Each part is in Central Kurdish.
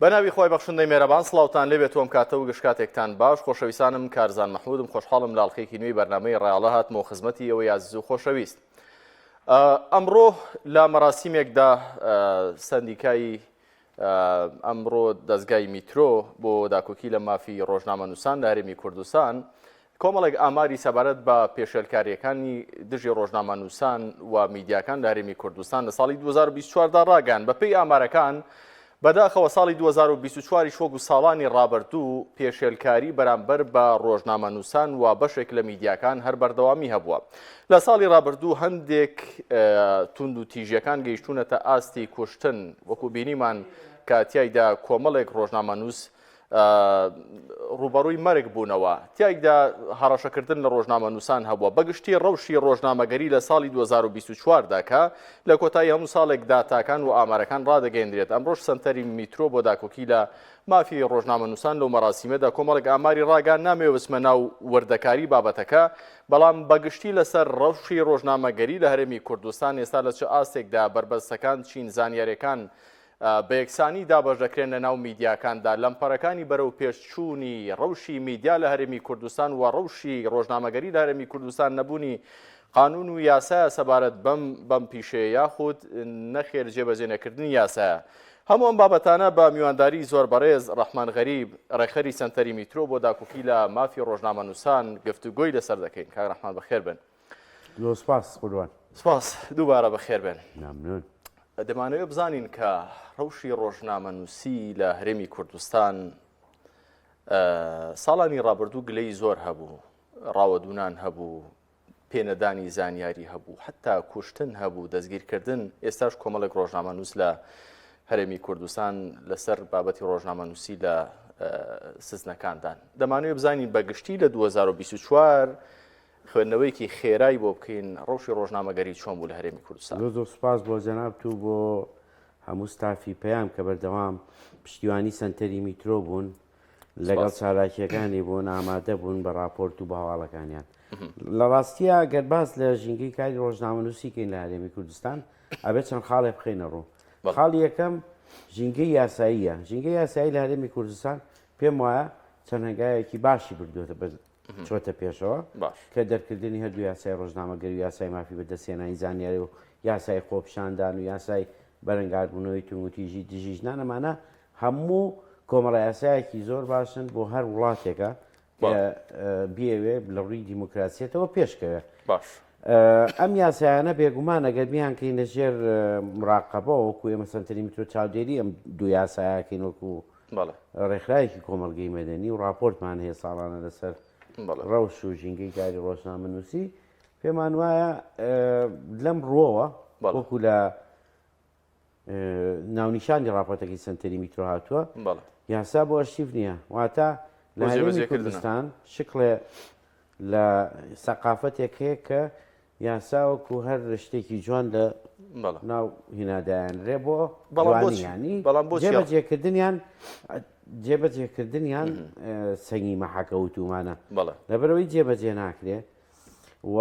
بەناوی خوای بەخشندەی مێرەبان سڵاوتان لێبێت و ئەم کاتە و گشت کاتێکتان باش خۆشەویستانم کارزان مەحمودم خۆشحاڵم لە ئەڵقەیەکی نوێی بەرنامەی ڕایەڵە هاتمەوە خزمەتی ئێوەی ئازیز و خۆشەویست ئەمڕۆ لە مەراسیمێکدا سەندیکای ئەمڕۆ دەزگای میترۆ بۆ داکۆکی لە مافی ڕۆژنامەنووسان لە هەرێمی کوردستان کۆمەڵێک ئاماری سەبارەت بە پێشێلکارییەکانی دژی ڕۆژنامەنووسان و میدیاکان لە هەرێمی کوردستان لە ساڵی 2024 دا ڕاگەیاند. بەپێی ئامارەکان، بەداخەوە ساڵی 2024 یش وەکو ساڵانی ڕابردوو پێشێلکاری بەرامبەر بە ڕۆژنامەنووسان و بەشێک لە میدیاکان هەر بەردەوامی هەبووە. لە ساڵی ڕابردوو هەندێک توندوتیژیەکان گەیشتوونەتە ئاستی کوشتن، وەکو بینیمان کە تیایدا کۆمەڵێک ڕۆژنامەنووس ڕووبەڕووی مەرگ بوونەوە، تیایدا هەڕەشەکردن لە ڕۆژنامەنووسان هەبووە. بەگشتی ڕەوشی ڕۆژنامەگەری لە ساڵی 2024 دا کە لە کۆتایی هەموو ساڵێک داتاکان و ئامارەکان ڕادەگەیەندرێت، ئەمڕۆش سەنتەری میترۆ بۆ داکۆکی لە مافی ڕۆژنامەنووسان لەو مەراسیمەدا کۆمەڵێک ئاماری ڕاگەیاند، نامەوێ بچمە ناو وردەکاری بابەتەکە، بەڵام بەگشتی لەسەر ڕەوشی ڕۆژنامەگەری لە هەرێمی کوردستان ئێستا لە چ ئاستێکدا، بەربەستەکان چین، زانیارییەکان بە یەکسانی دابەش دەکرێن لە ناو میدیاکاندا، لەمپەرەکانی بەرەوپێشچوونی ڕەوشی میدیا لە هەرێمی کوردستان و ڕەوشی ڕۆژنامەگەری لە هەرێمی کوردستان نەبوونی قانون و یاسایە سەبارەت بەم بەم پیشەیە یاخود نەخێر جێبەجێ نەکردنی یاسایە. هەموو ئەم بابەتانە بە میوانداری زۆر بەڕێز ڕەحمان غەریب ڕێکخەری سەنتەری میترۆ بۆ داکۆکی لە مافی ڕۆژنامەنووسان گفتوگۆی لەسەر دەکەین. کاک ڕەحمان بەخێر بن. زۆر سپاس قوربان. سپاس دووبارە بەخێر بێن. ممنون. دەمانەوێت بزانین کە ڕەوشی ڕۆژنامەنووسی لە هەرێمی کوردستان ساڵانی ڕابردوو گلەی زۆر هەبوو، ڕاوەدوونان هەبوو، پێنەدانی زانیاری هەبوو، حتا کوشتن هەبوو، دەستگیرکردن، ئێستاش کۆمەڵێک ڕۆژنامەنووس لە هەرێمی کوردستان لەسەر بابەتی ڕۆژنامەنووسی لە سزنەکاندان. دەمانەوێت بزانین بە گشتی لە 2024 خوێندنەوەیەکی خێرای بۆ بکەین ڕەوشی ڕۆژنامەگەری چۆن بوو لە هەرێمی کوردستان؟ زۆر زۆر سوپاس بۆ جەنابت و بۆ هەموو ستافی پەیام کە بەردەوام پشتیوانی سەنتەری میترۆ بوون لەگەڵ چالاکیەکانی بوون ئامادە بوون بە راپۆرت و بە هەواڵەکانیان لە ڕاستیە گەر باس لە ژینگەی کاری ڕۆژنامەنووسی کەین لە هەرێمی کوردستان ئەبێت چەند خاڵێ بخەینە ڕوو خاڵی یەکەم ژینگەی یاساییە ژینگەی یاسایی لە هەرێمی کوردستان پێم وایە چەند هەنگاوێکی باشی بردوێتە چۆتە پێشەوە کە دەرکردنی هەردوو یاسای ڕۆژنامەگەری و یاسای مافی بەدەستهێنانی زانیاری و یاسای خۆپیشاندان و یاسای بەرەنگاربوونەوەی توندوتیژی دژی ژنان ئەمانە هەموو کۆمەڵە یاسایەکی زۆر باشن بۆ هەر وڵاتێکە کە بیەوێ لە ڕووی دیموکراسیەتەوە پێشکەوێ باش ئەم یاسایانە بێگومان ئەگەر بیانکەینە ژێر مراقەبە وەکو ئێمە سەنتەری میترۆ چاودێری ئەم دوو یاسایەکەین وەکو ڕێکخراوێکی کۆمەڵگەی مەدەنی و ڕاپۆرتمان هەیە ساڵانە لەسەر ڕەوش و ژینگەی کاری ڕۆژنامەنووسی پێمان وایە لەم ڕووەوە وەکو لە ناونیشانی ڕاپۆرتەکەی سنتەری میترۆ هاتووە یاسا بۆ ئەرشیف نییە واتە لە هەرێمی کوردستان شکڵێ لە سەقافەتێک هەیە کە یاسا وەکو هەر شتێکی جوان لە ناو هینا دایانرێ بۆ جوانیانی بەڵام بۆ جێبەجێکردنیان جێبەجێکردنیان سەنگی مەحەکە وتومانە لەبەرەوەی جێبەجێ ناکرێ و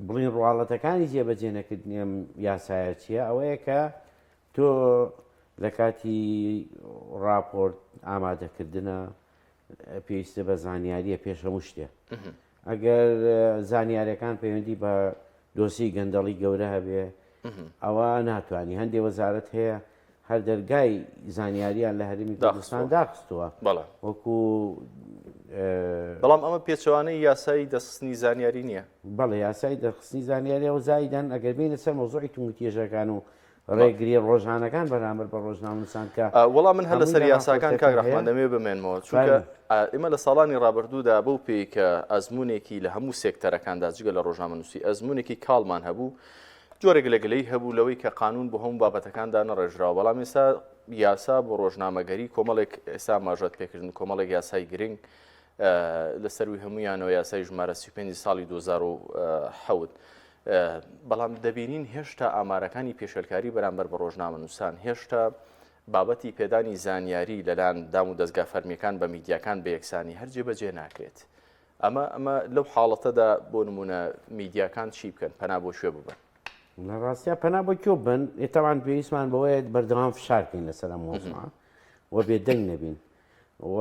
بڵین ڕواڵەتەکانی جێبەجێ نەکردنی ئەم یاسایە چییە ئەوەیە کە تۆ لە کاتی راپۆرت ئامادەکردە پێویستە بە زانیاریە پێش هەموو شتێ ئەگەر زانیارەکان پەیوەندی بە دۆسی گەندەڵی گەورە هەبێ ئەوە ناتوانانی هەندێ وەزارەت هەیە هەر دەرگای زانیاریان لە هەرمی کوردستان داخستووە وەکو بەڵام ئەمە پێچەوانەی یاسایی دەستخستنی زانیاری نییە بەڵێ یاسای دەرخستنی زانیاری و زایدان ئەگەر بینە سەر مەوزوعی توندوتیژەکان و ڕێگریە ڕۆژانەکان بەرامبەر بە ڕۆژنامەنووسان کە وەڵا من هەر هەمووی لەسەر لە یاساکان ڕاپۆرتەکە کاک هەیە. ڕەحمان دەمەوێت بمێنمەوە چونکە فەرموو. ئێمە لە ساڵانی ڕابردوودا بەو پێی کە ئەزموونێکی لە هەموو سێکتەرەکاندا جگە لە ڕۆژنامەنووسی ئەزموونێکی کاڵمان هەبوو جۆرێک لە گلەی هەبوو لەوەی کە قانون بۆ هەموو بابەتەکان دانەڕێژراوە بەڵام ئێستا یاسا بۆ ڕۆژنامەگەری کۆمەڵێک ئێستا ئاماژەت پێکردن کۆمەڵێک یاسای گرنگ لە سەروی هەمویانەوە یاسای ژمارە 35 ساڵی 2007 بەڵام دەبینین هێشتا ئامارەکانی پێشێلکاری بەرامبەر بە ڕۆژنامەنووسان هێشتا بابەتی پێدانی زانیاری لەلایەن دام و دەزگا فەرمیەکان بە میدیاکان بە یەکسانی هەر جێبەجێ ناکرێت. ئەمە ئەمە لەو حاڵەتەدا بۆ نمونە میدیاکان چی بکەن پەنا بۆ کوێ ببەن؟ لە ڕاستیا پەنا بۆ کوێ بن تەوان پێویستمان بەوەیە بەردەوام فشار بکەین لەسەر ئەم مۆزوعە و بێدەنگ نەبین و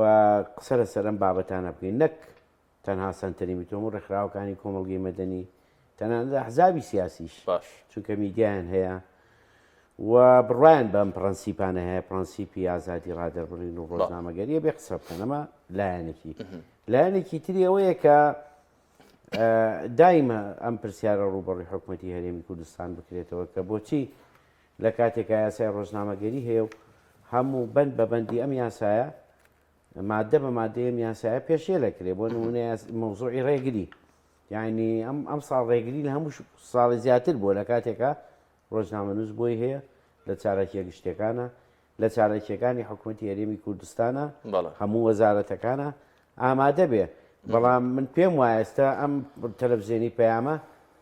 قسە لەسەر ئەم بابەتانە بکەین نەک تەنها سەنتەری میتۆم و ڕێکخراوەکانی کۆمەڵگەی مەدەنی تەنانەت ئەحزابی سیاسیش باش چونکە میدیایان هەیە و بڕوایان بەم پرەنسیپانە هەیە پرەنسیپی ئازادی ڕادەربڕین و ڕۆژنامەگەریە بێ قسە بکەن ئەمە لایەنێکی لایەنێکی تری ئەوەیە کە دایمە ئەم پرسیارە ڕووبەڕووی حکومەتی هەرێمی کوردستان بکرێتەوە کە بۆچی لە کاتێکا یاسای ڕۆژنامەگەری هەیە و هەموو بەند بە بەندی ئەم یاسایە مادە بە مادەی ئەم یاسایە پێشێل ئەکرێ بۆ نمونە مەوزوعی ڕێگری یعنی ئەم ئەم ساڵ ڕێگری لە هەموو ساڵی زیاتر بووە لە کاتێکا ڕۆژنامەنووس بۆی هەیە لە چالاکیە گشتیەکانە لە چالاکیەکانی حکومەتی هەرێمی کوردستانە هەموو وەزارەتەکانە ئامادە بێ بەڵام من پێم وایە ئێستا ئەم تەلەڤزیۆنی پەیامە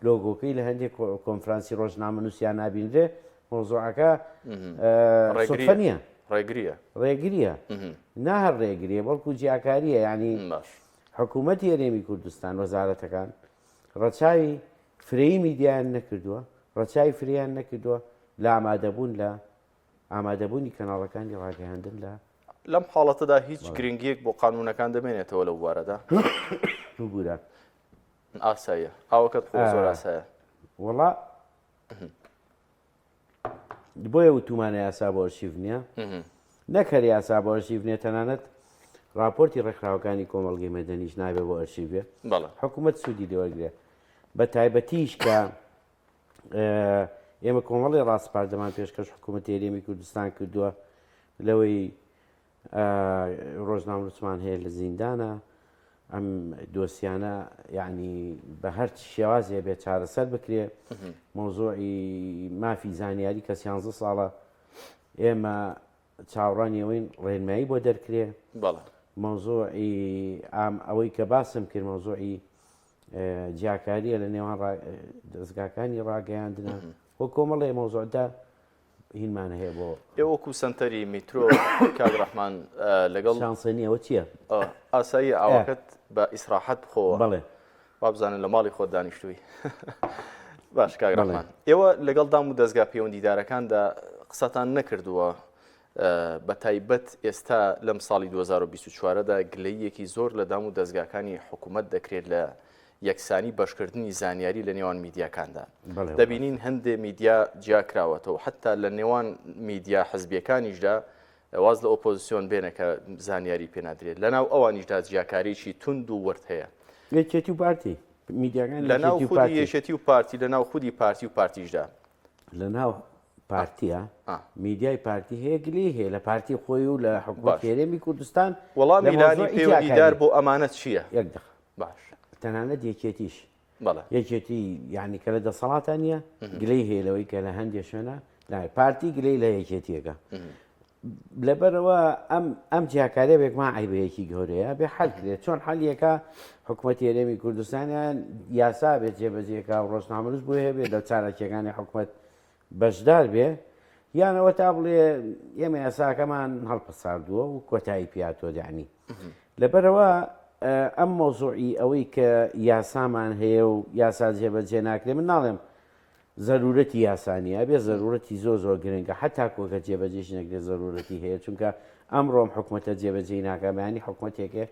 لۆگۆکەی لە هەندێک کۆنفرانسی ڕۆژنامەنووسیان نابینرێ مەوزوعەکە سوتفە نییە ڕێگریە ڕێگریە نا هەر ڕێگریە بەڵکو جیاکاریە یعنی حکوومەتی هەرێمی کوردستان وەزارەتەکان ڕەچاوی فرەیی میدیایان نەکردووە، ڕەچاوی فرەیان نەکردووە لە ئامادەبوون لە ئامادەبوونی کەناڵەکانی ڕاگەیاندن لە. لەم حاڵەتەدا هیچ گرنگییەک بۆ قانوونەکان دەمێنێتەوە لەو بوارەدا؟ ببورە. ئاساییە. ئاوەکەت خۆ زۆر ئاسایە. وەڵا بۆیە وتومانە یاسا بۆ ئەرشیف نییە نەک هەر یاسا بۆ ئەرشیف نییە تەنانەت راپۆرتی ڕێکخراوەکانی کۆمەڵگەی مەدەنیش نابێ بۆ ئەرشیف بێ حکوومەت سوودی لێوەرگێ بە تایبەتیش کە ئێمە کۆمەڵی ڕاسپاردەمان پێشکەش حکوومەت هەرێمی کوردستان کردووە لەوەی ڕۆژنامەنووسمان هەیە لە زیندانە، ئەم دۆسیانە یعنی بە هەر شێوازێ بێت چارەسەر بکرێ. مەوزوعی مافی زانیاری کە سیانزە ساڵە ئێمە چاوەڕوانی ئەوەین ڕێنمایی بۆ دەرکرێ. مەوزوعی ئام ئەوەی کە باسم کرد مەوزوعی جیاکاریە لە نێوان دەزگاکانی ڕاگەیاندنە وە کۆمەڵێ مەوزوعدا هینمان هەیە بۆ. ئێوە وەکو سەنتەری میترۆ کاک ڕەحمان لەگەڵ. شانسە نییە ئەوە چییە؟ ئاساییە ئاوەکەت بە ئیسراحەت بخۆوە. بەڵێ. وابزانم لە ماڵی خۆت دانیشتووی. باش کاک ڕەحمان ئێوە لەگەڵ دام و دەزگا پەیوەندیدارەکاندا قسەتان نەکردووە بە تایبەت ئێستا لەم ساڵی 2024 دا گلەییەکی زۆر لە دام و دەزگاکانی حکوومەت دەکرێت لە یەکسانی بەشکردنی زانیاری لە نێوان میدیاکاندا. دەبینین هەندێ میدیا جیاکراوەتەوە حتا لە نێوان میدیا حزبیەکانیشدا واز لە ئۆپۆزیسیۆن بێنە کە زانیاری پێنادرێت لەناو ئەوانیشدا جیاکاریی توند و ورد هەیە. یەکێتی و پارتی میدیاکان لەناو خودی یەکێتی و پارتی لەناو خودی پارتی و پارتیشدا. لەناو پارتیە میدیای پارتی هەیە گلی هەیە لە پارتی خۆی و لە حکومەت هەرێمی کوردستان وەڵامی لانی پەیوەندیدار بۆ ئەمانە چییە؟ یەک دقە باش تەنانەت یەکێتیش بەڵێ یەکێتی یعنی کە لە دەسەڵاتە نییە گلەی هەیە لەوەی کە لە هەندێک شوێنە نای پارتی گلەی لە یەکێتیەکە لەبەرەوە ئەم ئەم جیاکاریە بێکمان عیبەیەکی گەورەیە بێ حل کرێت چۆن حەلیەکە حکوومەتی هەرێمی کوردستانیان یاسا بێت جێبەجێکا و ڕۆژنامەنووس بۆی هەبێت لە چالاکیەکانی حکوومەت بەشدار بێ یان ئەوە تا بڵێ ئێمە یاساکەمان هەڵپەساردووە و کۆتایی پیاتۆ دانی لەبەرەوە ئەم مۆزوعی ئەوەی کە یاسامان هەیە و یاسا جێبەجێ ناکرێ من ناڵێم زەرورەتی یاسا نییە بێ زەرورەتی زۆر زۆر گرنگە حتا کۆکە جێبەجێش نەکرێت زەرورەتی هەیە چونکە ئەمڕۆم حکومەتە جێبەجێی ناکە بەیانی حکومەتێکێ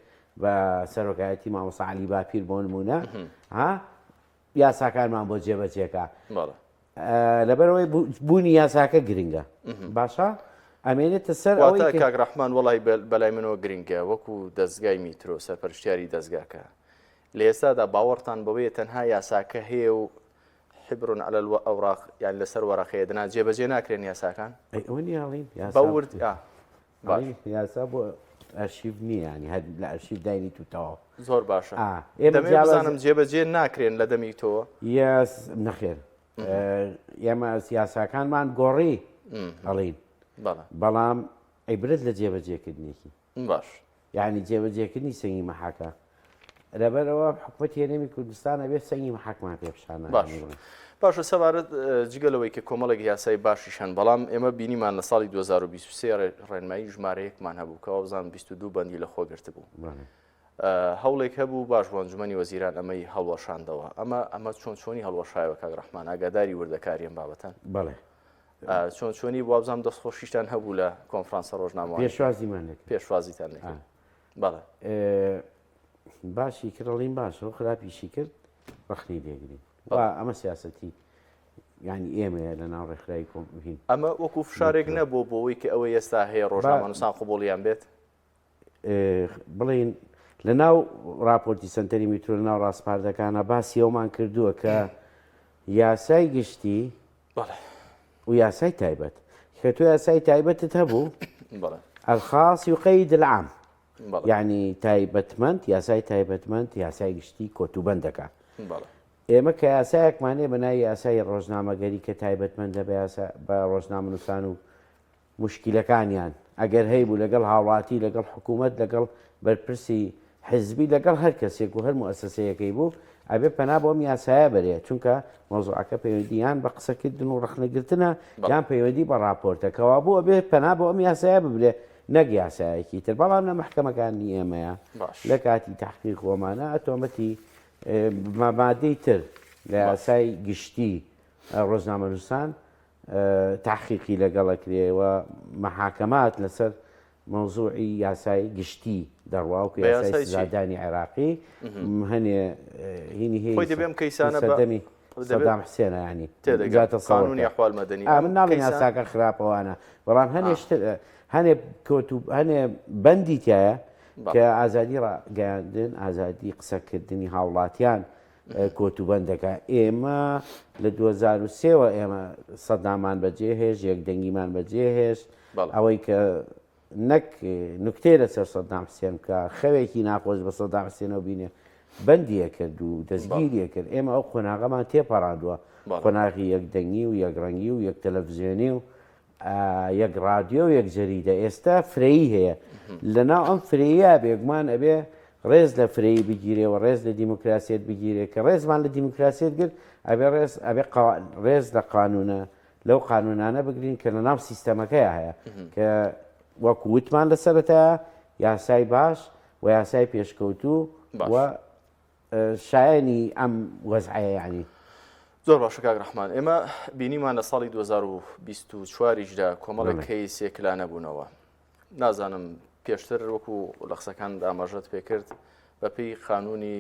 بە سەرۆکایەتی مامۆستا عەلی باپیر بۆ نمونە ها یاساکانمان بۆ جێبەجێکا لەبەرەوەی بوونی یاساکە گرنگە باشە ئەمێنێتە سەر ئەوەی کاک ڕەحمان وەڵی بەلای منەوە گرنگە وەکو دەستگای میترۆ سەرپەرشتیاری دەستگاکە لە ئێستادا باوەڕتان بەوەیە تەنها یاساکە هەیە و حبر علی الاوراق یان لەسەر وەرەقەیە دەنا جێبەجێ ناکرێن یاساکان ئەی ئەوە نییە ئەڵێین یاسا بە ورد ئا باش یاسا بۆ ئەرشیف نییە یانی هەر لە ئەرشیف داینیت و تەواو زۆر باشە ئا ئێمە دەمەوێت جیاواز بزانم جێبەجێ ناکرێن لە دەمی تۆ یاس نەخێر ئێمە یاساکانمان گۆڕی ئەڵین بەڵێ بەڵام عیبرەت لە جێبەجێکردنێکی باش یانی جێبەجێکردنی سەنگی مەحاکە لەبەرئەوە حکومەتی هەرێمی کوردستان ئەبێت سەنگی مەحاکمان پێ پیشان باش باشە سەبارەت جگە لەوەی کە کۆمەڵێک یاسای باشیش هەن بەڵام ئێمە بینیمان لە ساڵی 2023 ڕێنمایی ژمارە یەکمان هەبوو کە وابزانم 22 بەندی لە خۆ گرتبوو. هەوڵێک هەبوو باش بۆ ئەنجومەنی وەزیران ئەمەی هەڵوەشاندەوە ئەمە ئەمە چۆن چۆنی هەڵوەشایەوە کاک ڕەحمان ئاگاداری وردەکاری ئەم بابەتەن؟ بەڵێ. چۆن چۆنی وابزانم دەستخۆشیشتان هەبوو لە کۆنفرانسە ڕۆژنامەوانیەکە. پێشوازیمان لێ کرد. پێشوازیتان لێ کرد. بەڵێ. باشی کرد ئەڵێین باشە و خراپیشی کرد ڕەخنەی لێگرین. وا ئەمە سیاسەتی یانی ئێمەیە لە ناو ڕێکخراوی کۆمهین. ئەمە وەکو فشارێک نەبوو بۆ ئەوەی کە ئەوەی ئێستا هەیە ڕۆژنامەنووسان قبوڵیان بێت؟ بڵێین لە ناو راپۆرتی سەنتەری میترۆ لە ناو ڕاسپاردەکانە باسی ئەومان کردووە کە یاسای گشتی و یاسای تایبەت کە تۆ یاسای تایبەتت هەبوو الخاص يقيد العام یعنی تایبەتمەند یاسای تایبەتمەند یاسای گشتی کۆتوبەند دەکا ئێمە کە یاسایەکمان هەیە بە ناوی یاسای ڕۆژنامەگەری کە تایبەتمەندە بە یاسا بە ڕۆژنامەنووسان و موشکیلەکانیان ئەگەر هەیبوو لەگەڵ هاوڵاتی لەگەڵ حکوومەت لەگەڵ بەرپرسی حزبی لەگەڵ هەر کەسێک و هەر موئەسەسەیەکەی بوو ئەبێ پەنا بۆ ئەم یاسایە بەرێ چونکە مەوزوعەکە پەیوەندی یان بە قسەکردن و ڕەخنەگرتنە یان پەیوەندی بە ڕاپۆرتە کەوابوو ئەبێ پەنا بۆ ئەم یاسایە ببرێ نەک یاسایەکی تر بەڵام لە مەحکەمەکانی ئێمەیە لە کاتی تحقیق وەمانە تۆمەتی مادەی تر لە یاسای گشتی ڕۆژنامەنووسان تەحقیقی لەگەڵ ئەکرێ و مەحاکەمات لەسەر مەوزوعی یاسای گشتی دەڕوا و یاسای سزادانی عێراقی هەنێ هینی هەیە خۆی دەبێم کەیسانە سەردەمی سەدام حسێنە ینی تێدەگاتە قانونی ئەحوال مەدەنی من ناڵێم یاساکە خراپەوانە بەڵام هەنێ شتر هەنێ کۆت و هەنێ بەندی تایە کە ئازادی ڕاگەیاندن ئازادی قسەکردنی هاوڵاتیان کۆتوبەند دەکا. ئێمە لە 2003 وە ئێمە سەدامان بەجێ هێشت، یەکدەنگیمان بەجێ هێشت، ئەوەی کە نەک نوکتەی لەسەر سەدام حسێن بکا، خەوێکی ناخۆش بە سەدام حسێنەوە بینێ، بەندیە کرد و دەستگیریە کرد. ئێمە ئەو قۆناغەمان تێپەڕاندووە، قۆناغی یەکدەنگی و یەکڕەنگی و یەک تەلەڤزیۆنی و یەک ڕادیۆ و یەک جەریدە ئێستا فرەیی هەیە لەناو ئەم فرەیە بێگومان ئەبێ ڕێز لە فرەیی بگیرێ و ڕێز لە دیموکراسیەت بگیرێ کە ڕێزمان لە دیموکراسیەت گرت ئەبێ ڕێز ئەبێ ڕێز لە قانونە لەو قانونانە بگرین کە لە ناو سیستەمەکەی هەیە کە وەکو وتمان لە سەرەتا یاسای باش و یاسای پێشکەوتوو و شایەنی ئەم وەزعەیە یانی. زۆر باشە کاک ڕەحمان ئێمە بینیمان لە ساڵی 2024 یشدا کۆمەڵێک کەیس یەکلا نەبوونەوە نازانم پێشتر وەکو لە قسەکان ئاماژەت پێکرد بەپێی قانونی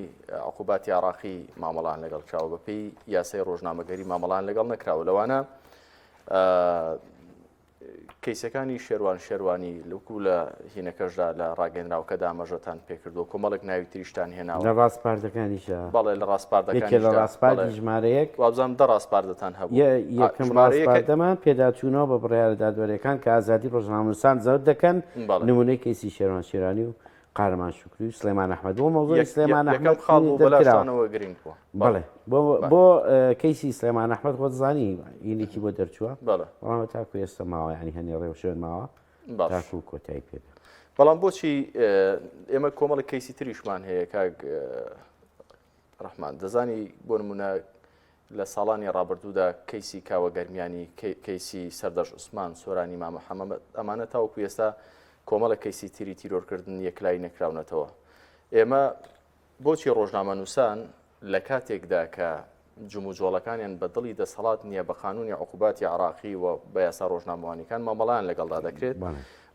عقوباتی عراقی مامەڵان لەگەڵ کراوە بەپێی یاسای ڕۆژنامەگەری مامەڵان لەگەڵ نەکراوە لەوانە کەیسەکانی شێروان شێروانی لوکو لە هینەکەشدا لە ڕاگەنراوکەدا ئاماژەتان پێکردووە کۆمەڵێک ناوی تریشتان هێناوە لە ڕاسپاردەکانیشا بەڵێ لە ڕاسپاردەکانیشدا یەکێ لە ڕاسپاردی ژمارە یەک وابزانم دە ڕاسپاردەتان هەبوو یەکەم ڕاسپاردەمان پێداچوونەوە بە بڕیارە دادوەریەکان کە ئازادی ڕۆژنامەنووسان زەوت دەکەن نمونەی کەیسی شێروان شێرانی و قارەمان شوکری و سلێمان ئەحمەد بۆ مەوزوعی سلێمان ئەحمەد خاڵ بوو بەلاشتانەوە گرنگ بووە بەڵێ بۆ کەیسی سلێمان ئەحمەد خۆت زانی هینێکی بۆ دەرچووە بەڵام تاکو ئێستا ماوە ینی هەنێ ڕێوشوێن ماوە تاکو کۆتایی پێ بەڵام بۆچی ئێمە کۆمەڵی کەیسی تریشمان هەیە کاک ڕەحمان دەزانی بۆ نمونە لە ساڵانی ڕابردوودا کەیسی کاوە گەرمیانی، کەیسی سەردەشت عوسمان، سۆرانی مامە حەمە، ئەمانە تاوەکو ئێستا کۆمەڵێک کەیسی تری تیرۆرکردن یەکلایی نەکراونەتەوە. ئێمە بۆچی ڕۆژنامەنووسان لە کاتێکدا کە جموجۆڵەکانیان بە دڵی دەسەڵات نییە بە قانونی عقوباتی عراقی و بە یاسا ڕۆژنامەوانیەکان مامەڵەیان لەگەڵدا دەکرێت،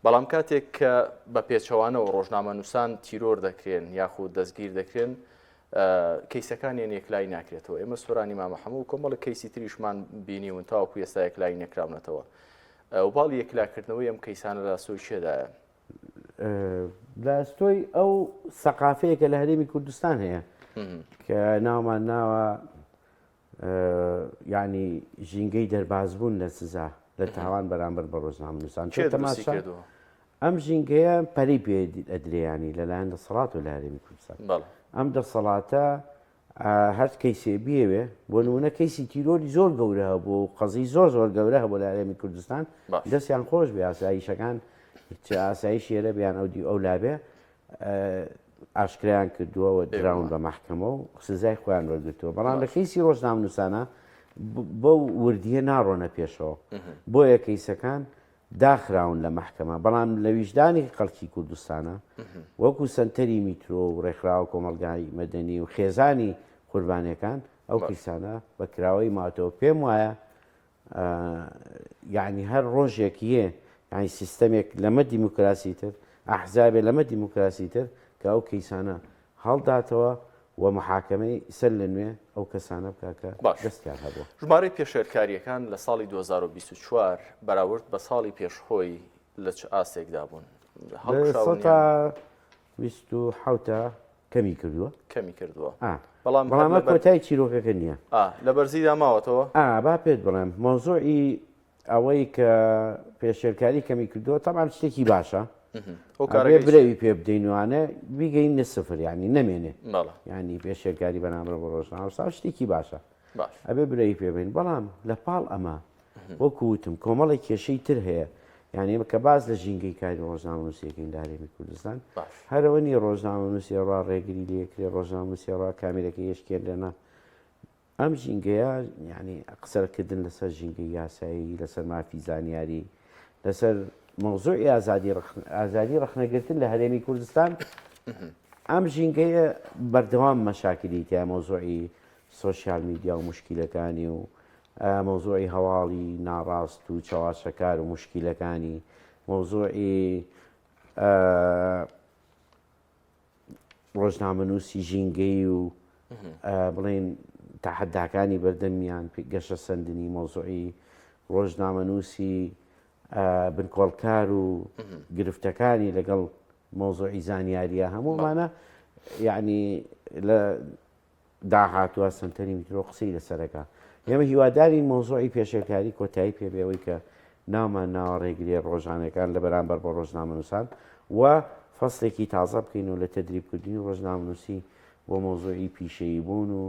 بەڵام کاتێک کە بە پێچەوانەوە ڕۆژنامەنووسان تیرۆر دەکرێن یاخود دەستگیر دەکرێن کەیسەکانیان یەکلایی ناکرێتەوە ئێمە سۆرانی مامە حەمە و کۆمەڵە کەیسی تریشمان بینیون تاوەکو ئێستا یەکلایی نەکراونەتەوە ئۆباڵی یەکلاکردنەوەی ئەم کەیسانە لە ئەستۆی کێدایە؟ لە ئەستۆی ئەو سەقافەیە کە لە هەرێمی کوردستان هەیە کە ناومان ناوە یعنی ژینگەی دەربازبوون لە سزا لە تاوان بەرامبەر بە ڕۆژنامەنووسان کێ دروستی کردووە؟ ئەم ژینگەیە پەرەی پێ ئەدرێ یانی لەلایەن دەسەڵاتەوە لە هەرێمی کوردستان. بەڵێ. ئەم دەسەڵاتە هەر کەیسێ بیەوێ بۆ نمونە کەیسی تیرۆری زۆر گەورە هەبوو و قەزی زۆر زۆر گەورە هەبوو لە هەرێمی کوردستان باش. دەستیان خۆش بێ ئاسایشەکان چ ئاسایش ئێرە بیان ئەو دی ئەو لابێ ئاشکرایان کردووە و دراون بە مەحکەمە و سزای خۆیان وەرگرتووە بەڵام لە کەیسی ڕۆژنامەنووسانە بەو وردیە ناڕۆنە پێشەوە بۆیە کەیسەکان. داخراون لە مەحکەمە بەڵام لە ویژدانی خەڵکی کوردستانە وەکو سەنتەری میترۆ و ڕێکخراوە کۆمەڵگای مەدەنی و خێزانی قوربانیەکان ئەو کەیسانە بە کراوەی ماتەوە پێم وایە یعنی هەر ڕۆژێک یە یعنی سیستەمێک لەمە دیموکراسی تر ئەحزابێ لەمە دیموکراسی تر کە ئەو کەیسانە هەڵداتەوە و محاکەمەی سەر لە نوێ ئەو کەسانە بکا کە باش دەستیان هەبووە. ژمارەی پێشێلکارییەکان لە ساڵی 2024 بەراورد بە ساڵی پێش خۆی لە چ ئاستێکدا بوون؟ لە هەڵکشاون سەتا یان 27 کەمی کردووە. کەمی کردووە؟ ئا. بەڵام هەر بەڵام ئەمە لەبەر کۆتای چیرۆکەکە نییە. ئا لە بەرزیدا ماوەتەوە؟ ئا با پێت بڵێم مەوزوعی ئەوەی کە پێشێلکاری کەمی کردووە تەبعەن شتێکی باشە ئەبێ برەوی پێ بدەین وانە بیگەین سفر ینی نەمێنێ ینی پێشێلکاری بەنامرە بۆ ڕۆژنامە شتێکی باشە ئەبێ برەوی پێ بین بەڵام لە پاڵ ئەمە وەکو وتم کۆمەڵێک کێشەی تر هەیە یعنی کە باز لە ژینگەی کاری ڕۆژنامەنووسیەکەین لە هەرێمی کوردستان هەرەوە نیە ڕۆژنامەنووسی ڕا ڕێگری لێکرێ ڕۆژنامەنووسی ڕا کامیرەکە یشکێنرێنە ئەم ژینگەیە یانی قسەکردن لەسەر ژینگەی یاسایی، لەسەر مافی زانیاری، لەسەر مەوزوعی ئازادی ئازادی ڕەخنەگرتن لە هەرێمی کوردستان ئەم ژینگەیە بەردەوام مەشاکلی تیا مەوزوعی سۆشیال میدیا و مشکلەکانی و مەوزوعی هەواڵی ناڕاست و چەواشەکار و مشکلەکانی مەوزوعی ڕۆژنامەنووسی ژینگەیی و بڵێن تەحەداکانی بەردەمیان گەشەسەندنی مەوزوعی ڕۆژنامەنووسی بنکۆڵکار و گرفتەکانی لەگەڵ مەوزوعی زانیاریە هەموومانە یعنی لە داهاتووە سەنتەری میترۆ قسەی لەسەرەکە ئێمە هیوادارین مەوزوعی پێشێلکاری کۆتایی پێ بێ ئەوەی کە ناومان ناوە ڕێگریە ڕۆژانەکان لە بەرامبەر بە ڕۆژنامەنووسان و فەسلێکی تازە بکەین و لە تەدریبکردنی ڕۆژنامەنووسی بۆ مەوزوعی پیشەیی بوون و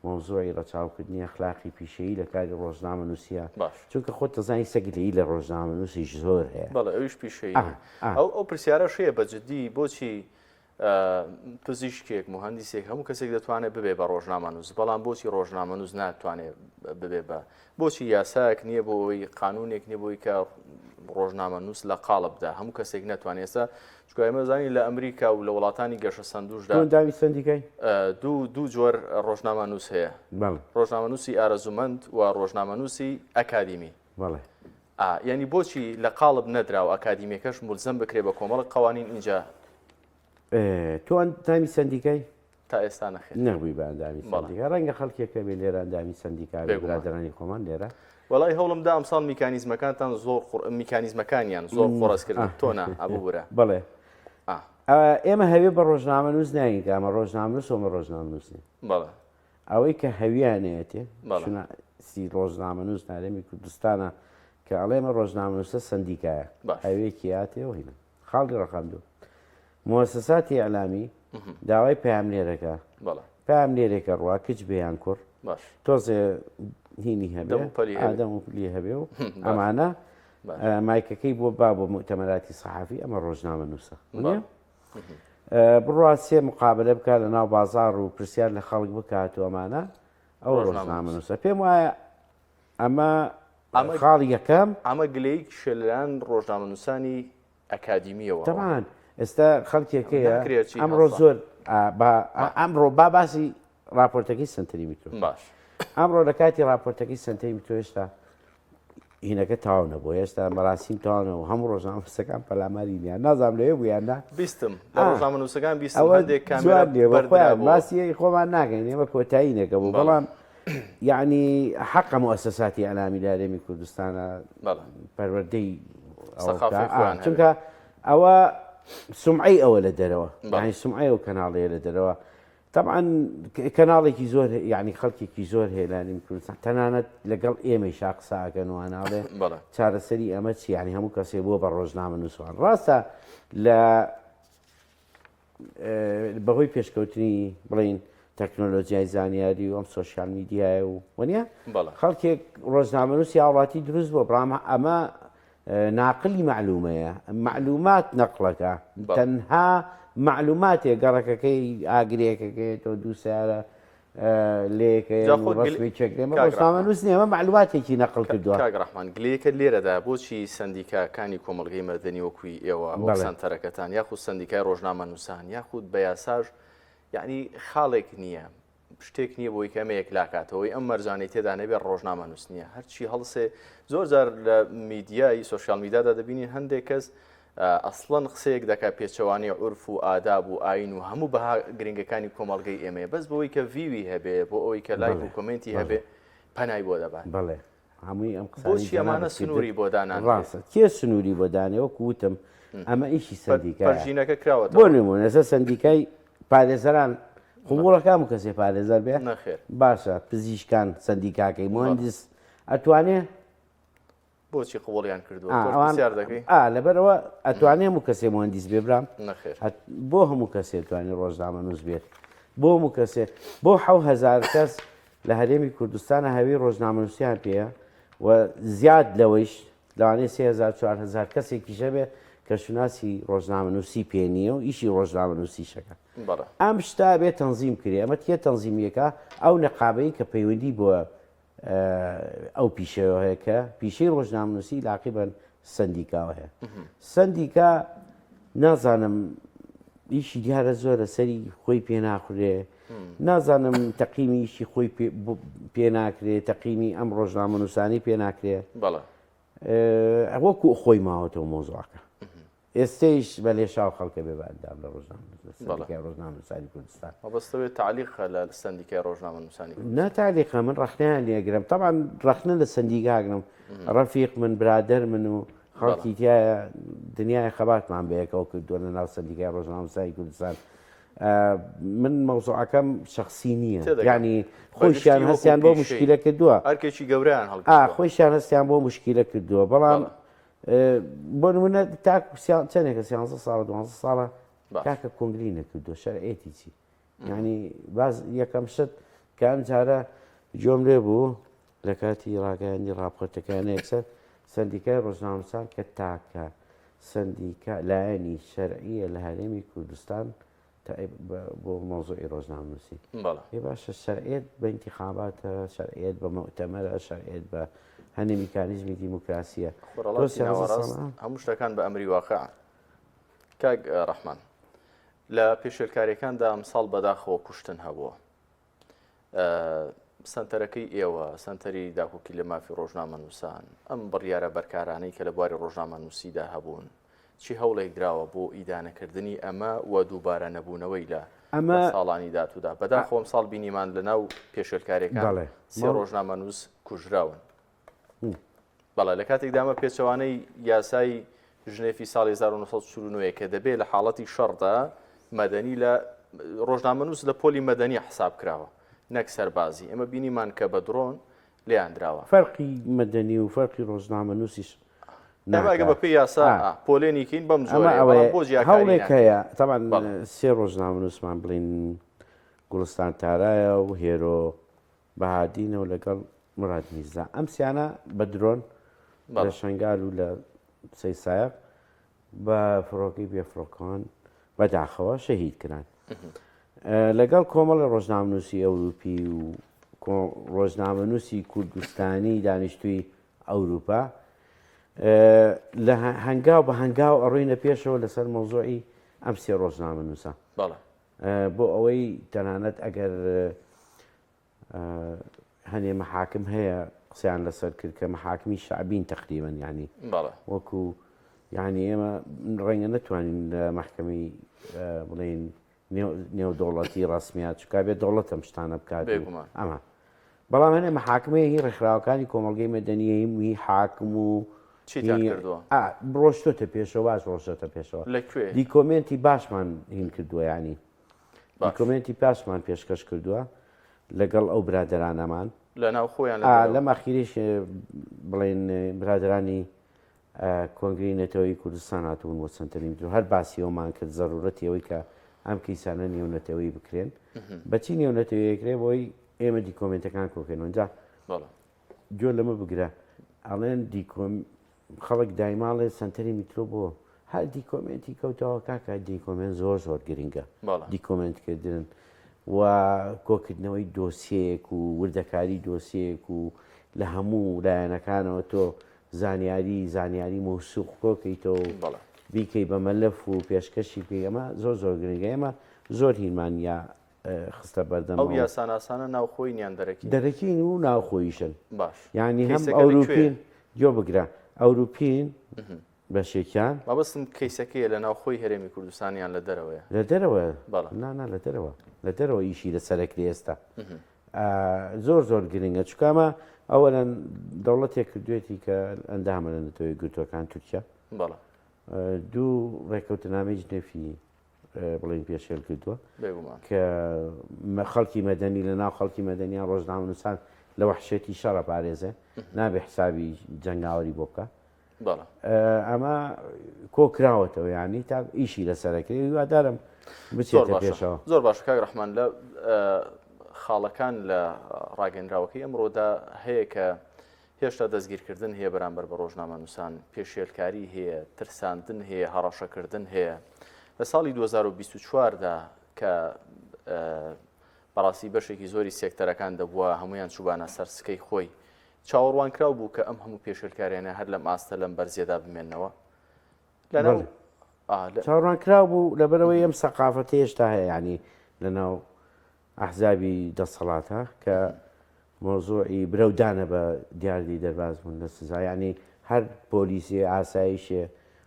مەوزوعی ڕەچاوکردنی ئەخلاقی پیشەیی لە کاری ڕۆژنامەنووسیە باش. چونکە خۆت دەزانی سە گلەیی لە ڕۆژنامەنووسیش زۆر هەیە. بەڵێ ئەویش پیشەیی. ئا ئا. ئەو ئەو پرسیارەش هەیە بە جدی بۆچی پزیشکێک، موهەندیسێک، هەموو کەسێک دەتوانێت ببێ بە ڕۆژنامەنووس، بەڵام بۆچی ڕۆژنامەنووس ناتوانێت ببێ بە بۆچی یاسایەک نییە بۆ ئەوەی قانونێک نییە بۆی کە ڕۆژنامەنووس لە قاڵبدا هەموو کەسێک ناتوانێت ئێستا چونکە ئێمە زانین لە ئەمریکا و لە وڵاتانی گەشەسەندووشدا ئەندامی سەندیکای دوو جۆر ڕۆژنامەنووس هەیە ڕۆژنامەنووسی ئارەزوومەند و ڕۆژنامەنووسی ئەکادیمی. بەڵێ. یانی بۆچی لە قاڵب نەدرا و ئەکادیمیەکەش مولزەم بکرێ بە کۆمەڵک قوانین ئینجا. تۆ ئەندامی سەندیکای؟ تا ئێستا نەخێر. نەبووی بە ئەندامی سەندیکا ڕەنگە خەڵکێک هەبێ لێرە ئەندامی سەندیکا بێ برادەرانی خۆمان لێرە. وەڵای هەوڵم دا ئەمساڵ میکانیزمەکانتان زۆر میکانیزمەکانیان زۆر قوڕس کرد تۆ نا ئەبوو برا. بەڵێ ئێمە هەوێ بە ڕۆژنامەنووس ناگەین کە ئەمە ڕۆژنامەنووس ئەمە ڕۆژنامەنووس نییە. بەڵێ. ئەوەی کە هەویانەیەتێ شوناسی ڕۆژنامەنووس نارێمی کوردستانە کە ئەڵێمە ڕۆژنامەنووسە سندیکایە هەوێکی هاتێ و هینە خاڵی ڕقم دوو موسساتی ئەلامی داوای پەیامنێرەکە پەیامنێرێکە ڕوا کچ بێیان کوڕ تۆزێ هینی هەبێ ئادەم و پلی هەبێ و ئەمانە مایکەکەی بۆ با بۆ مؤتەمەراتی سەحافی ئەمە ڕۆژنامە نووسە بڕوا سێ مقابلە بکات لە ناو بازاڕ و پرسیار لە خەڵک بکات و ئەمانە ئەو ڕۆژنامەنووسە پێم وایە ئەمە ئەمە خاڵی یەکەم ئەمە گلەیی کشێ لەلایەن ڕۆژنامەنووسانی ئەکادیمیەوە تەبان ئێستا خەڵکێک هەیە ناکرێت چی ئەمڕۆ هەستا. زۆر با ئەمڕۆ با باسی راپۆرتەکەی سنتەری میترۆ باش ئەمڕۆ لە کاتی راپۆرتەکەی سنتەری میترۆ هێشتا هینەکە تەواو نەبوو هێشتا مەراسیم تەواو نەبوو هەموو ڕۆژنامەنووسەکان پەلاماری نیان نازانم لەوێ بوو یان نا بیستم لە ڕۆژنامەنووسەکان بیستم ئەوە هەندێک کامێرا جوان نییە بە خۆیان بەردرابووە. باسی خۆمان ناکەین ئێمە کۆتایی نەکە بوو بەڵێ. بەڵام یعنی حەقە موئەسەساتی ئیعلامی لە هەرێمی کوردستانە بەڵێ. پەروەردەی ئەوە سەقافەی بکا. خۆیان هەبێ. چونکە ئەوە سومعەی ئەوە لە دەرەوە بەڵێ. یعنی سومعەی ئەو کەناڵەیە لە دەرەوە تەبعەن کەناڵێکی زۆر یعنی خەڵکێکی زۆر هەیە لە هەرێمی کوردستان تەنانەت لەگەڵ ئێمەیشا قسە ئەکەن و ئەناڵێ چارەسەری ئەمە چی یعنی هەموو کەسێ بووە بە ڕۆژنامەنووسوان ڕاستە لە بەهۆی پێشکەوتنی بڵین تەکنۆلۆژیای زانیاری و ئەم سۆشیال میدیایە و وەنیە خەڵکێک ڕۆژنامەنووسی هاوڵاتی دروست بووە بەڵام ئەمە ناقلی مەعلومەیە مەعلومات نەقڵەکە تەنها مەعلوماتێ گەڕەکەکەی ئاگرێکەکەیەتەوە دوو سیارە لێکەیە جا خۆ گل- ڕسمی چێکرێ کاک ڕەحمان. ڕۆژنامەنووس نییە ئەمە معلوماتێکی نەقل کردووە کاک ڕەحمان گلەیەکە لێرەدا بۆچی سەندیکاکانی کۆمەڵگەی مەدەنی وەکوی ئێوە وەک بەڵێ. سەنتەرەکەتان یاخود سەندیکای ڕۆژنامەنووسان یاخود بە یاساش یعنی خاڵێک نییە شتێک نییە بۆی کە ئەمە یەکلاکاتەوەی ئەم مەرجانەی تێدا نەبێت ڕۆژنامەنووس نییە هەرچی هەڵسێ زۆر جار لە میدیای سۆشیال میدیادا دەبینین هەندێک کەس ئەسڵەن قسەیەک دەکات پێچەوانەی عورف و ئاداب و ئاین و هەموو بەها گرنگەکانی کۆمەڵگەی ئێمەیە بەس بۆی کە view ی هەبێ بۆ ئەوەی کە لایک و comment ی هەبێ پەنای بۆ دەبات. بەڵێ هەمووی ئەم قسانەی بۆچی ئەمانە جەنابت کردت سنووری بۆ دانانرێت؟ ڕاستە کێ سنووری بۆ دانێ وەکو وتم ئەمە ئیشی سەندیکایە پەرژینەکە بۆ کراوەتەوە. نموونە ئێستا سەندیکای پارێزەران قبوڵە کام کەسێ پارێزەر بێ؟ نەخێر. باشە پزیشکان سەندیکاکەی مهندس ئەتوانێ؟ بۆچی قبوڵیان کردووە؟ تۆش پرسیار دەکەی؟ ئا لەبەرئەوە ئەتوانێ هەموو کەسێ مهندس بێ برام؟ نەخێر. بۆ هەموو کەسێ توانێ ڕۆژنامەنووس بێت؟ بۆ هەموو کەسێ بۆ 7000 کەس لە هەرێمی کوردستانە هەوی ڕۆژنامەنووسیان پێیە و زیاد لەوەیش لەوانەیە 3000 4000 کەسێکیش هەبێ کە شوناسی ڕۆژنامەنووسی پێ نییە و ئیشی ڕۆژنامەنووسیشەکە. ئەم شتە بێ تەنزیم کرێ ئەمە تێ تەنزیمیەکە ئەو نەقابەی کە پەیوەندی بۆ ئەو پیشەیەوە هەیە کە پیشەی ڕۆژنامەنووسی لاقی بە سەندیکاوە هەیە سەندیکا نازانم ئیشی دیارە زۆرە سەری خۆی پێ ناخورێ نازانم تەقیمی ئیشی خۆی پێ ناکرێ تەقیمی ئەم ڕۆژنامەنووسانی پێ ناکرێ وەکو خۆی ماوەتەوە مۆزوعەکە ئێستەیش بە لێشاو خەڵکە بێ بە ئەندام لە ڕۆژنامەنووسانی ڕۆژنامەنووسانی کوردستان. مەبەستەوێ تەعلیقە لە سەندیکای ڕۆژنامەنووسانی کوردستان؟ نا تەعلیقە من ڕەخنەیان لێ ئەگرم تەبعەن ڕەخنە لە سەندیکا ئەگرم ڕەفیق من برادەر من و خەڵکی تایە دنیای خەباتمان بەیەکەوە کردووە لە ناو سەندیکای ڕۆژنامەنووسانی کوردستان من مەوزوعەکەم شخصی نییە ینی خۆشیان هەستیان بۆ مشکلە کردووە ئەرکێکی گەورەیان هەڵگرتووە خۆشیان هەستیان بۆ مشکلە کردووە بەڵام بۆ نمونە تاکو چەندێکە سیانزە ساڵە دوانزە ساڵە کاکە کۆنگری نەکردو شەرعێتی چی ینی باز یەکەم شت کە ئەم جارە گوێم لێ بوو لە کاتی ڕاگەیاندی ڕاپۆرتەکان یەکسەر سندیکای ڕۆژنامەنووسان کە تاکە سندیکا لایەنی شەرعیە لە هەرێمی کوردستان بۆ مەوزوعی ڕۆژنامەنووسی. بەڵێ. ئێ باشە شەرعیەت بە ئینتیخاباتە، شەرعیەت بە موئتەمەرە، شەرعیەت بە هەنێ میکانیزمی دیموکراسیە. تۆ خۆرهەڵاتی سیانزە ناوەڕاست ساڵە هەموو شتەکان بە ئەمری واقعن. کاک ڕەحمان لە پێشێلکاریەکاندا ئەمساڵ بەداخەوە کوشتن هەبووە. سەنتەرەکەی ئێوە، سەنتەری داکۆکی لە مافی ڕۆژنامەنووسان، ئەم بڕیارە بەرکارانەی کە لە بواری ڕۆژنامەنووسیدا هەبوون، چی هەوڵێک دراوە بۆ ئیدانەکردنی ئەمە و دووبارە نەبوونەوەی لە ئەمە ساڵانی داتوودا؟ بەداخەوە ئەمساڵ بینیمان لەناو پێشێلکارییەکان سێ ڕۆژنامەنووس کوژراون. بەڵێ لە کاتێکدا ئەمە پێچەوانەی یاسای ژنێفی ساڵی 1949 کە دەبێ لە حاڵەتی شەڕدا مەدەنی لە ڕۆژنامەنووس لە پۆلی مەدەنی حساب کراوە نەک سەربازی ئێمە بینیمان کە بە درۆن لێیان دراوە. فەرقی مەدەنی و فەرقی ڕۆژنامەنووسیش ئێمە ئەگە بە پێی یاسا پۆلێنی کەین بەم ئەمە جۆرەیە ئەوەیە بەڵام بۆ جیاکاری هەوڵێک ناکرێت. هەیە تەبعەن بەڵێ. سێ ڕۆژنامەنووسمان بڵێین گوڵستان تارایە و هێرۆ بەهادینە و لەگەڵ موراد میرزا ئەم سیانە بە درۆن لە شنگال و لە سەیسایق بە فڕۆکەی بێفڕۆکەوان بەداخەوە شەهید کران لەگەڵ کۆمەڵی ڕۆژنامەنووسی ئەوروپی و ڕۆژنامەنووسی کوردستانی دانیشتووی ئەوروپا لە هەنگاو بە هەنگاو ئەڕۆینە پێشەوە لەسەر مەوزوعی ئەم سێ ڕۆژنامەنووسە بۆ ئەوەی تەنانەت ئەگەر هەنێ مەحاکم هەیە قسەیان لەسەر کرد کە مەحاکمی شەعبین تەقریبەن یانی وەکو یعنی ئێمە ڕەنگە نەتوانین لە مەحکەمەی بڵێین نێودەوڵەتی ڕسمیات چکا بێت دەوڵەتەم شتانە بکات ئەمە بەڵام هەنێ مەحاکمەیە هی ڕێکخراوەکانی کۆمەڵگەی مەدەنیە هی حاکم و ڕۆشتۆتە پێشەوە باش ڕۆشتۆتە پێشەوە دیکۆمێنتی باشمان هین کردووە ینی دیکۆمێنتی باشمان پێشکەش کردووە لەگەڵ ئەو برادەرانەمان لە ناو خۆیان لەم ئەخیریش بڵێن برادرانی کۆنگری نەتەوەی کوردستان هاتوون بۆ سەنتەری میترۆ هەر باسی ئەومان کرد زەرورەتی ئەوەی کە ئەم کەیسانە نێونەتەوەی بکرێن بەچی نێونەتەوەیەکرێ بۆی ئێمە دیکۆمنتەکان کۆکەینەوە جا گوێ لەمە بگرە ئەڵێن دیکۆم خەڵک دایماڵێ سەنتەری میترۆ بۆ هەر دیکۆمێنتی کەوتەوە کاکە دیکۆمێنت زۆر زۆر گرنگە دیکۆمێنتکردن. و کۆکردنەوەی دۆسیەیەک و وردەکاری دۆسیەیەک و لە هەموو لایەنەکانەوە تۆ زانیاری زانیاری مەوسوق کۆکەیتەوە و بەڵێ. بیکەی بە مەلەف و پێشکەشی بکەی ئەمە زۆر زۆر گرنگە ئێمە زۆر هینمان یا خستە بەردەم ئەو یاساناسانە ناوخۆیین یان دەرەکین؟ دەرەکین و ناوخۆیشن باش یعنی هەم کەیسەکە لە کوێیە؟ ئەوروپین گوێ بگرە ئەوروپین بەشێکیان. مەبەستم کەیسەکەیە لە ناوخۆی هەرێمی کوردستان یان لە دەرەوەیە؟ لە دەرەوە بەڵێ. نا نا لە دەرەوە لە دەرەوە ئیشی لەسەر ئەکرێ ئێستا زۆر زۆر گرنگە چونکە ئەمە ئەوەلەن دەوڵەتێک کردوێتی کە ئەندامە لە نەتەوە یەکگرتووەکان تورکیا بەڵێ. دوو ڕێککەوتنامەی جنێفی بڵێین پێشێل کردووە بێگومان کە خەڵکی مەدەنی لە ناو خەڵکی مەدەنیان ڕۆژنامەنووسان لە وەحشێتی شەڕە پارێزێ نابێ حسابی جەنگاوەری بۆ بکە ئەمە کۆ کراوەتەوە یعنی تا ئیشی لەسەرەکەی هیوادارم بچێتە پێشەوە. زۆر باشە کاک ڕەحمان لە خاڵەکان لە ڕاگەنراوەکەی ئەمڕۆدا هەیە کە هێشتا دەستگیرکردن هەیە بەرامبەر بە ڕۆژنامەنووسان، پێشێلکاری هەیە، ترساندن هەیە، هەڕەشەکردن هەیە. لە ساڵی 2024 دا کە بەڕاستی بەشێکی زۆری سێکتەرەکان دەبووە هەمویان چوبانە سەر سکەی خۆی چاوەڕوانکراو بوو کە ئەم هەموو پێشێلکاریانە هەر لەم ئاستە لەم بەرزیەدا بمێنەوە لەناو چاوەڕوانکراو بوو لەبەرەوەی ئەم سەقافەتە هێشتا هەیە ینی لەناو ئەحزابی دەسەڵاتە کە مەوزوعی برەودانە بە دیاردەی دەرباز بوون لە سزا یعنی هەر پۆلیسێ ئاسایشێ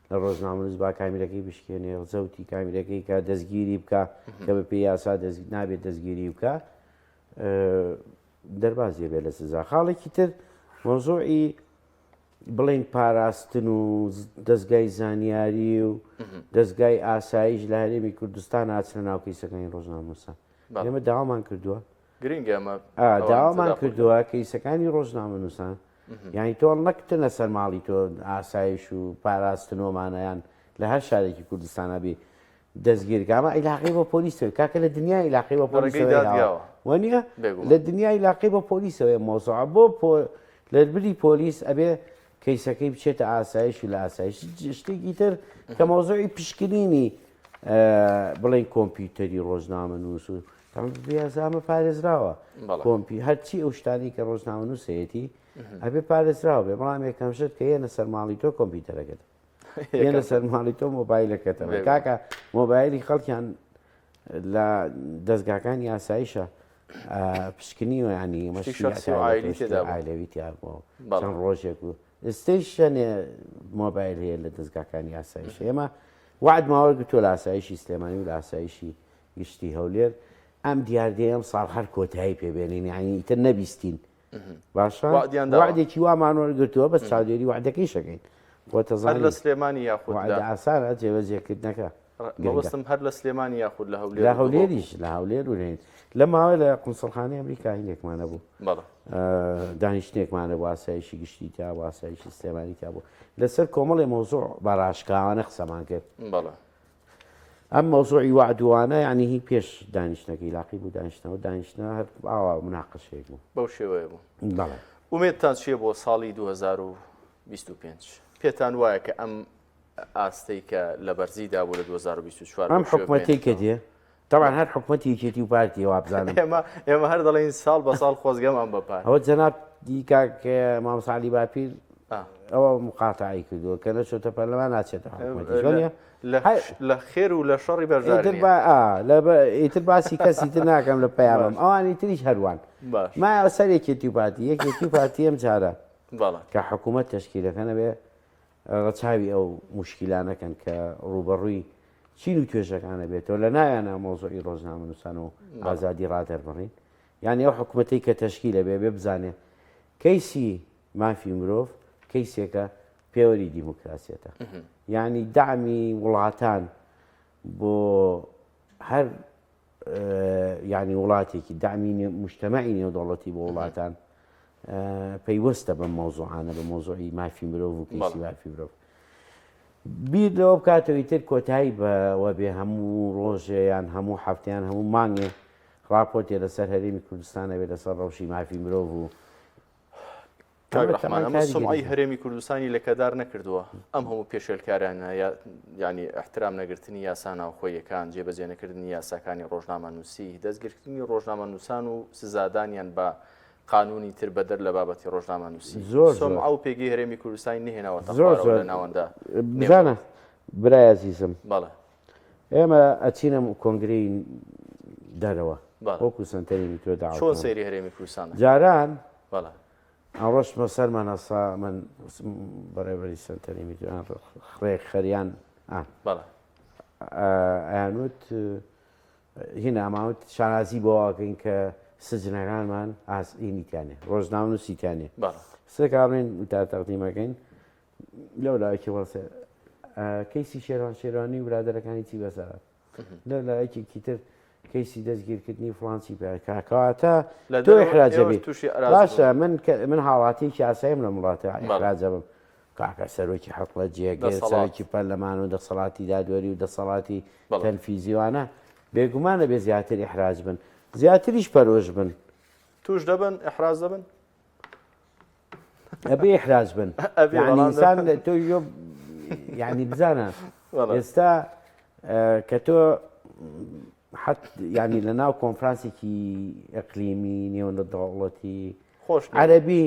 لە ڕۆژنامەنووس با کامیرەکەی بشکێنێ زەوتی کامیرەکەی کە دەستگیری بکە کە بە پێی یاسا نابێت دەستگیری بکە دەربازیە بێ لە سزا خاڵێکی تر مەوزوعی بڵین پاراستن و دەستگای زانیاری و دەستگای ئاسایش لە هەرێمی کوردستان هاچنە ناو کەیسەکانی ڕۆژنامەنووسان ئێمە داوامان کردووە گرنگە ئەمە داوامان کردووە کەیسەکانی ڕۆژنامەنووسان یانی تۆ نەکتنە سەر ماڵی تۆ ئاسایش و پاراستنۆمانەیان لە هەر شارێکی کوردستانە بی دەستگیر کە ئەمە عیلاقەی بە پۆلیسەوە کاکە لە دنیا عیلاقەی بە ڕێگەی پۆلیسەوە دادگاوە. وانە بێگومان. لە دنیا عیلاقەی بە پۆلیسەوە مۆزوعە بۆ پۆ لە بری پۆلیس ئەبێ کەیسەکەی بچێتە ئاسایش و لە ئاسایش شتێکی تر کە مۆزوعی پشکنینی بڵێن کۆمپیوتەری ڕۆژنامەنووس و بیازامە پارێزراوە بەڵێ. کۆمپی هەرچی ئەو شتانی کە ڕۆژنامەنووسەیەتی ئەبێ پارێزراوە بێ بەڵام یەکەم شت کە یەنە سەر ماڵی تۆ کۆمپیوتەرەکەت یەنە سەر ماڵی تۆ مۆبایلەکەتەوە کاکە مۆبایلی خەڵکیان لە دەستگاکانی ئاسایشە پشکنیوە ینی ئایلەوی تیا بوو چەند ڕۆژێک و ئێستەیش شەنێ مۆبایل هەیە لە دەستگاکانی ئاسایش ئێمە وعدمان وەرگرتووە لە ئاسایشی سلێمانی و لە ئاسایشی گشتی هەولێر ئەم دیاردەیە ئەم ساڵ هەر کۆتایی پێبێنین یعنی ئیتر نەبیستین باشە وعدیان داوە. وعدێکی وامان وەرگرتووە بەس چاودێری وعدەکەی شەکەین هەر لە خۆتەزانی سلێمانی یاخود وعد لە ئاسانە جێبەجێکردنەکە گرنگە. مەبەستم هەر لە سلێمانی یاخود لە هەولێر لە و دهۆک و هەولێریش لە هەولێر و لە لە ماوەی لە قونسڵخانەی ئەمریکا هینێکمان هەبوو بەڵێ دانیشتنێکمان هەبوو ئاسایشی گشتی تیا بوو ئاسایشی سلێمانی تیا بوو لەسەر کۆمەڵێ مەوزوع بە ڕاشکاوانە قسەمان کرد بەڵێ ئەم مەوزوعی وەعدوانە یعنی هی پێش دانیشتنەکەی لاقی بوو دانیشتنەوە دانیشتنە هەر ئاوا مناقەشەیەک بوو بەو شێوەیە بوو بەڵێ ئومێدتان چییە بۆ ساڵی 2025 پێتان وایە کە ئەم ئاستەی کە لە بەرزیدا بوو لە 2024 ئەم بەو شێوە حکومەتەی کە بمێنێتەوە؟ دێ تەبعەن هەر حکومەتی یەکێتی و پارتی وابزانم ئێمە ئێمە هەر دەڵێین ساڵ بە ساڵ خۆزگەمان بە پار ئەوە جەناب دی کاک مامۆستا عەلی باپیر ئا. ئەوە مقاتعەی کردووە کە نەچۆتە پەرلەمان ناچێتە حکومەتیش وەنیە؟ لە هەر لە خێر و لە شەڕی بەشدار ئیتر نییە. با ئا لە بە- ئیتر باسی کەسی تر ناکەم لە پەیامم باش. ئەوانی تریش هەروان باش. مایەوە سەر یەکێتی و پارتی یەکێتی و پارتی ئەم جارە بەڵێ. کە حکوومەت تەشکیلەکەن ئەبێ ڕەچاوی ئەو موشکیلانە کەن کە ڕووبەڕووی چین و توێژەکانە بێتەوە لە ناویانە مەوزوعی ڕۆژنامەنووسان و ئازادی ڕادەربڕین یعنی ئەو حکوومەتەی کە تەشکیلە بێ بێ بزانێ کەیسی مافی مرۆڤ کەیسێکە پێوەری دیموکراسیەتە یعنی دەعمی وڵاتان بۆ هەر یانی وڵاتێکی دەعمی مجتەمەعی نێودەوڵەتی بۆ وڵاتان پەیوەستە بەم مەوزوعانە بە مەوزوعی مافی مرۆڤ و کەیسی مافی مرۆڤ بیر لەوە بکاتەوەی تر کۆتایی بەوە بێ هەموو ڕۆژێ یان هەموو هەفتیان هەموو مانگێ راپۆرتێ لەسەر هەرێمی کوردستانە بێ لەسەر ڕەوشی مافی مرۆڤ و. کاک ڕەحمان ئەمە سومعەی هەرێمی کوردستانی لەکەدار نەکردووە ئەم هەموو پێشێلکارانە یعنی احترام نەگرتنی یاسا ناوخۆیەکان جێبەجێ نەکردنی یاساکانی ڕۆژنامەنووسی دەستگیرکردنی ڕۆژنامەنووسان و سزادانیان بە قانونی تر بەدەر لە بابەتی ڕۆژنامەنووسی زۆر سومعە و پێگەی هەرێمی کوردستانی نهێناوەتە زۆر زۆر لە ناوەندە بزانە برای ئازیزم بەڵێ ئێمە ئەچینە کۆنگرەی دەرەوە وەکو سەنتەری میترۆ داوە چۆن سەیری هەرێمی کوردستان جاران بەڵێ ئەڕۆشتمە سەر مەنەسا من بەڕێوەبەری سەنتەری میترۆیان ڕێکخەریان بەڵێ ئەیانوت هینا ئەماوت شانازی بۆ ئەکەین کە سجنەکانمان ئاسینیتیانێ ڕۆژنامەنووسیتیانێ سێکاڕێن تا تەقدیمەکەین لەو لایەکی وەڵسێ کەیسی شێروان شێروانی و برادەرەکانی چی بەسەرات لە لایەکێکی تر کەیسی دەستگیرکردنی فلان چی پێ کاکەواتە لە تۆ ئیحراجە بی تووشی باشە من من هاوڵاتیەکی ئاساییم لەم وڵاتە ئیحراجە بم کاکە سەرۆکی حکومەت جێگر سەرۆکی پەرلەمان و دەسەڵاتی دادوەری و دەسەڵاتی تەنفیزیوانە بێگومانە بێ زیاتر ئیحراج بن زیاتریش پەرۆش بن توش دەبن ئیحراج دەبن ئەبێ ئیحراج بن یعنی ئینسان تۆ یعنی بزانە ئێستا کە تۆ حت یعنی لە ناو کۆنفرانسێکی ئەقلیمی نێونەدەوڵەتی خۆش عەربی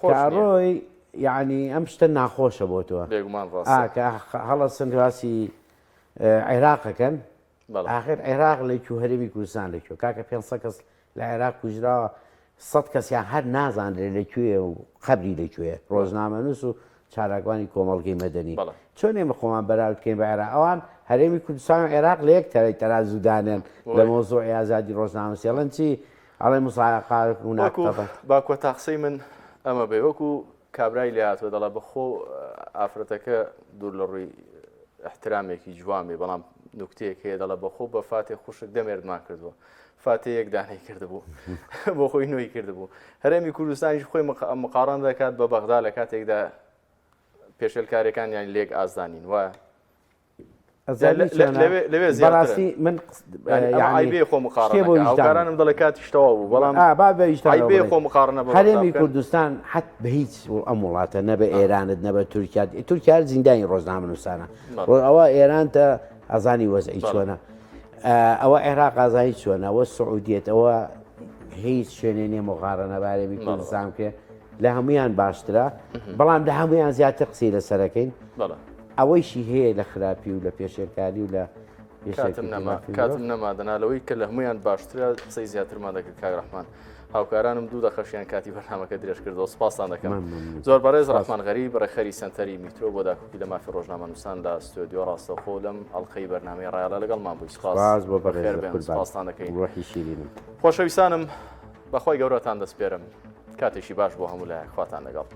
خۆڕۆی یعنی ئەم شتە ناخۆشە بۆ تۆ بێگومان ڕاستە کە هەڵەسن باسی عێراقەکەن ئاخر عێراق لە کوێ هەرێمی کوردستان لە کوێ کاکە 500 کەس لە عێراق کوژراوە سەد کەسیان هەر نازانرێ لە کوێ و قەبری لە کوێ ڕۆژنامەنووس و چالاکوانی کۆمەڵگەی مەدەنی چۆن ئێمە خۆمان بەراورد بکەین بە عێراق ئەوان هەرێمی کوردستان و عێراق لە یەک تەرای تەرازوو دانێن لە مەوزوعی ئازادی ڕۆژنامەنووسی ئەڵێن چی ئەڵێ مسایەقات و ناکتەبە با کۆتا قسەی من ئەمە بێ وەکو کابرای لێهاتوە دەڵێ بەخۆ ئافرەتەکە دوور لە ڕووی احترامێکی جوان بێ بەڵام نوکتەیەک هەیە دەڵێ بەخۆ بە فاتێ خوشک دەمێردمان کردووە فاتێ یەک دانەی کردبوو بۆ خۆی نوێی کردبوو هەرێمی کوردستانیش خۆی مقاڕان دەکات بە بەغدا لە کاتێکدا پێشێلکارەکان یان لێک ئازدانین وایە لەوێ بەڕاستی من عیبێ خۆ مقاڕنە هاوکارانم دەڵێ کاتیش تەواو بوو بەڵام با بە ویژدان عیبێ خۆ مقاڕنە بە هەرێمی کوردستان حەت بە هیچ ئەم وڵاتە نە بە ئێرانت نە بە تورکیا تورکیا زیندانی ڕۆژنامەنووسانە ئەوە ئێران تە ئەزانی وەزعی چۆنە ئەوە عێراق ئازانی چۆنە ئەوە سعودیەت ئەوە هیچ شوێنێ نییە مقارنە بە هەرێمی کوردستان بکرێ لە هەمویان باشترە بەڵام لە هەمویان زیاتر قسەی لەسەرەکەین ئەوەیشی هەیە لە خراپی و لە پێشێلکاری و لە کاتم نەما کاتم نەما دەنا لەوەی کە لە هەمویان باشترە قسەی زیاترمان دەکرد کاک ڕەحمان هاوکارانم دوو دەخەشیان کاتی بەرنامەکە درێژ کردەوە سپاستان دەکەم زۆر بەڕێز ڕەحمان غەریب ڕێکخەری سەنتەری میترۆ بۆ داکۆکی لە مافی ڕۆژنامەنووسان لە ستۆدیۆ ڕاستەوخۆ لەم ئەڵقەی بەرنامەی ڕایەڵە لەگەڵمان بووی سپاس بۆ بەڕێز سپاستان دەکەین ڕۆحی شیرینم خۆشەویستانم بەخوای گەورەتان دەسپێرم کاتێکی باش بۆ هەموو لایەک خواتان لەگەڵ.